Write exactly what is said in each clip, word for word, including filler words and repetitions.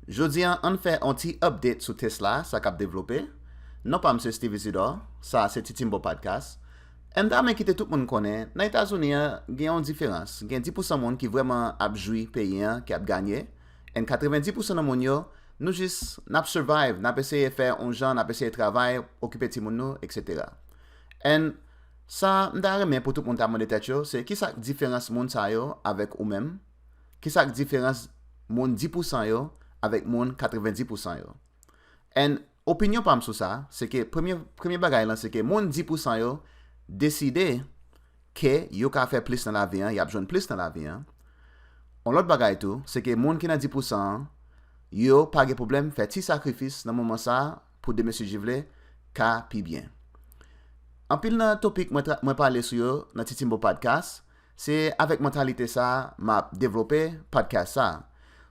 Jodi an, ann fè on ti update sou Tesla, sa k ap devlope. Non pa m se Steve Isidore, sa a se Titimbo Podcast. E m ta renmen kite tout moun konnen, nan Etazini an, gen yon diferans. Gen dis pousan moun ki vrèman ap jwi peyi an, ki ap ganye. And katrevenndis pousan nan moun yo, nou jis, n ap survive, n ap eseye fè on jan, n ap eseye travay, okipe timoun nou, et cetera. And sa, m ta renmen pou tout moun ta mande tèt yo, se kisa k diferans moun sa yo avèk ou menm? Kisa k diferans moun dis pousan yo avèk moun katrevenndis pousan yo? And opinyon pa m sou sa, se ke premye, premye bagay lan, se ke moun dis pousan yo deside ke yo ka fè plis nan lavi an, y ap jwenn plis nan lavi an. On lòt bagay tou, se ke moun ki nan dis pousan an, yo pa gen pwoblèm fè ti sakrifis nan moman sa a pou demen si Dye vle ka pi byen. Anpil nan topik mwen, tra- mwen pale sou yo nan Titimbo Podcast, se avèk mantalite sa a m ap devlope podcast sa a.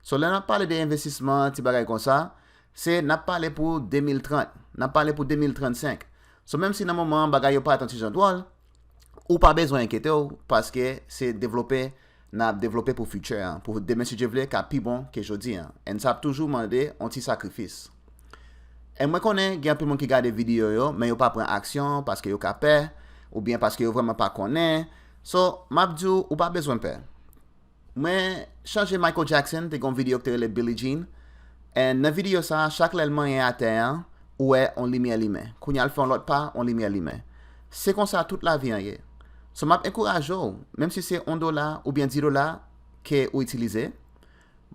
So, lè n ap pale de envestisman, ti bagay konsa, se n ap pale pou de mil trant, n ap pale pou de mil trannsenk. So, menm si nan moman an bagay yo parèt yon ti jan dwòl, ou pa bezwen enkyete w, paske se devlope, n ap devlope pou future an, pou demen si Dye vle ka pi bon ke jodi an. And sa ap toujou mande on ti sakrifis. And mwen konnen gen anpil moun ki gade videyo yo, men yo pa pran aksyon paske yo ka pè, oubyen paske yo vrèman pa konnen. So, m ap di w, ou pa bezwen pè. Mwen chanje Michael Jackson, te gen yon videyo ki te rele Billie Jean. And nan videyo sa a, chak lè l manyen atè an, ou wè on limyè limen. Kounye a l fè on lòt pa, on limyè limen. Se konsa tout lavi an ye. So, m ap enkouraje w, menm si se on dola oubyen dis dola ke ou itilize,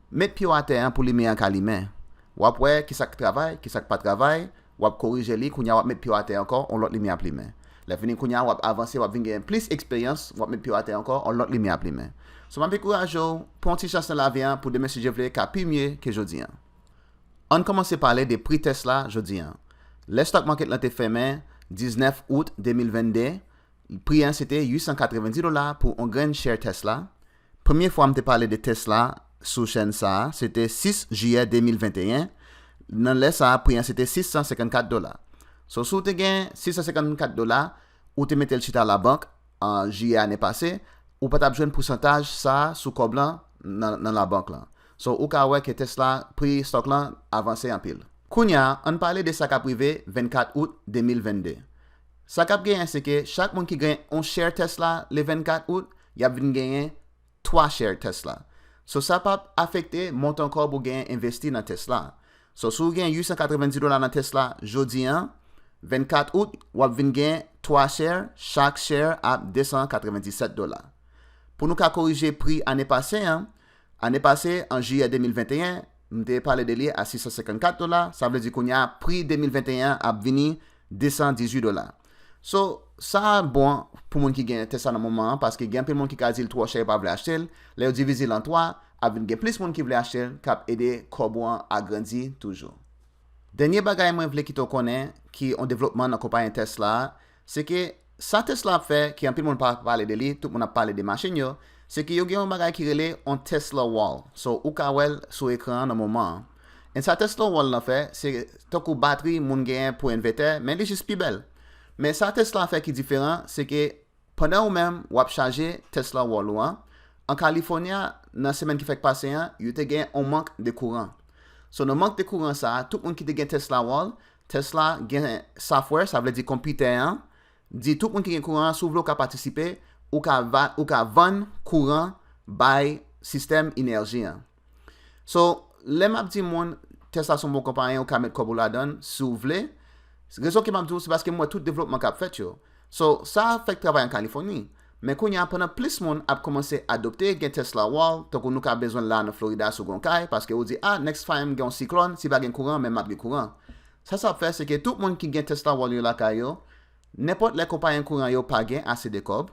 met pye w atè an pou limyè an ka limen. W ap wè kisa k travay, kisa k pa travay, w ap korije li, kounye a w ap met pye w atè ankò, on lòt limyè ap limen. Lè fini kounye a, w ap avanse, w ap vin gen plis eksperyans, w ap met pye w atè ankò, on lòt limyè ap limen. So, m ap ankouraje w, pran yon ti chans nan lavi an pou demen, si Dye vle, ka pi mye ke jodi an. Ann kòmanse pale de pri Tesla jodi an. Lè stock market lan te fèmen diznèf out de mil vennde, pri an se te uit san katrevenndis dola pou on grenn share Tesla. Premye fwa m te pale de Tesla sou chèn sa a, se te sis jiyè de mil venteyen. Nan lè sa a, pri an se te sis san senkannkat dola. So, si w te gen sis san senkannkat dola, ou te mete l chita labank an jiyè ane pase, ou pa t ap jwenn pousantaj sa a sou kòb lan nan, nan labank lan. So, ou ka wè ke Tesla, pri stock lan avanse anpil. Kounye a, ann pale de sa k ap rive vennkat out de mil vennde. Sa k ap genyen, se ke chak moun ki gen on share Tesla le vennkat out, y ap vin genyen twa share Tesla. So, sa p ap afekte montan kòb ou genyen envesti nan Tesla. So, si w gen uit san katrevenndis dola nan Tesla jodi an, vennkat out, w ap vin gen twa share, chak share ap de san katrevenndisèt dola. Pou nou ka korije pri ane pase an, ane pase, an jiyè de mil venteyen, m te pale de li a sis san senkannkat dola, sa vle di kounye a, pri de mil venteyen an ap vini de san dizuit dola. So, sa bon pou moun ki gen Tesla nan moman an, paske gen anpil moun ki ka di l twò chè, yo pa vle achte l. Lè yo divize l an twa, ap vin gen plis moun ki vle achte l, k ap ede kòb ou an agrandi toujou. Dènye bagay mwen vle kite w konnen, ki on devlopman nan konpayi Tesla a, se ke sa Tesla ap fè, ke anpil moun pa pale de li, tout moun ap pale de machin yo, se ke yo gen yon bagay ki rele on Tesla Wall. So, ou ka wè l sou ekran an nan moman an. And sa Tesla Wall lan fè, se tankou batri moun genyen pou envètè, men li jis pi bèl. Men sa Tesla fè ki diferan, se ke pandan ou menm w ap chaje Tesla Wall ou an, an California, nan semèn ki fèk pase an, yo te gen on mank de kouran. So, nan mank de kouran sa a, tout moun ki te gen Tesla Wall, Tesla gen software, sa vle di konpitè an, di tout moun ki gen kouran an, si w vle w ka patisipe, ou ka, va, ou ka vann kouran bay sistèm enèji an. So, lè m ap di moun, Tesla se yon bon konpayi, ou ka met kòb ou ladan l, si w vle. Rezon ke m ap di w, se paske m wè tout devlopman k ap fèt yo. So, sa fèk travay an Kalifòni. Men kounye a, pandan plis moun ap kòmanse adopte gen Tesla Wall, tankou nou ka bezwen l la nan Florida si w gen yon kay, paske ou di, ah, next time gen yon siklòn, si pa gen kouran, men m ap gen kouran. Sa sa ap fè, se ke tout moun ki gen Tesla Wall yo lakay yo, nenpòt lè konpayi kouran yo pa gen ase de kòb,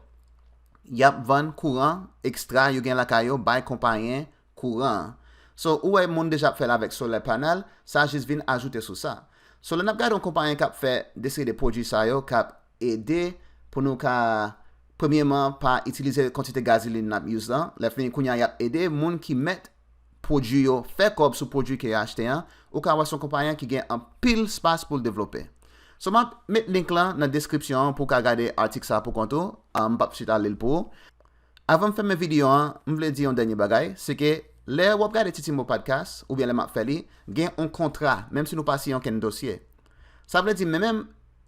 y ap vann kouran ekstra yo gen lakay yo bay konpayi kouran an. So, ou wè moun deja ap fè l avèk solè panèl, sa jis vin ajoute sou sa. So, lè n ap gade yon konpayi k ap fè de seri de pwodui sa yo, k ap ede pou nou ka, premyeman, pa itilize kantite gazolin n ap use lan. Lè fini kounye a, y ap ede moun ki mèt pwodui yo, fè kòb sou pwodui ke yo achte an, ou ka wè se yon konpayi ki gen anpil spas pou l devlope. So, m ap met link lan nan deskripsyon an pou w ka gade atik sa a pou kont ou. Ah, m p ap chita li l pou ou. Avan m fèmen videyo an, m vle di yon dènye bagay, se ke Lè w ap gade Titi Mo Podcast, oubyen lè m ap fè li, gen yon kontra, menm si nou pa siyen okenn dosye. Sa vle di, men menm,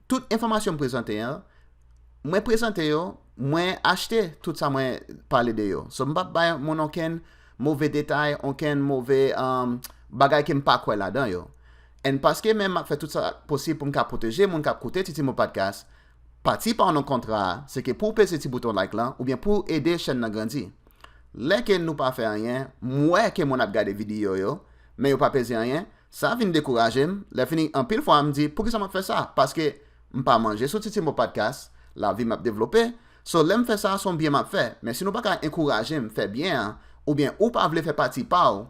tout enfòmasyon m prezante an, mwen prezante yo, mwen achte tout sa mwen pale de yo. So, m p ap bay moun okenn move detay, okenn move um, bagay ke m pa kwè ladan yo. And paske menm m ap fè tout sa posib pou m ka pwoteje moun k ap koute Titi Mo Podcast, pati pa w nan kontra a, se ke pou w peze ti bouton like lan, oubyen pou w ede chèn nan grandi. Lè ke nou pa fè anyen, m wè ke moun ap gade videyo yo, men yo pa peze anyen, sa vin dekouraje m. Lè fini, anpil fwa, m di, poukisa m ap fè sa? Paske m pa manje sou Titi Mo Podcast, lavi m ap devlope. So, lè m fè sa, se yon byen m ap fè. Men si nou pa ka enkouraje m fè byen an, oubyen ou pa vle fè pati pa w,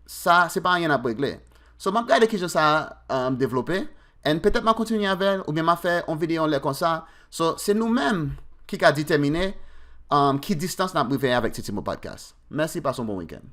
sa, se pa anyen n ap regle. So, m ap gade kijan sa um, devlope, and petèt m a kontinye avè l, oubyen m a fè yon videyo lè konsa. So, se nou menm ki ka detèmine um, ki distans n ap rive avèk Titi Mo Podcast. Mèsi, pase yon bon wikenn.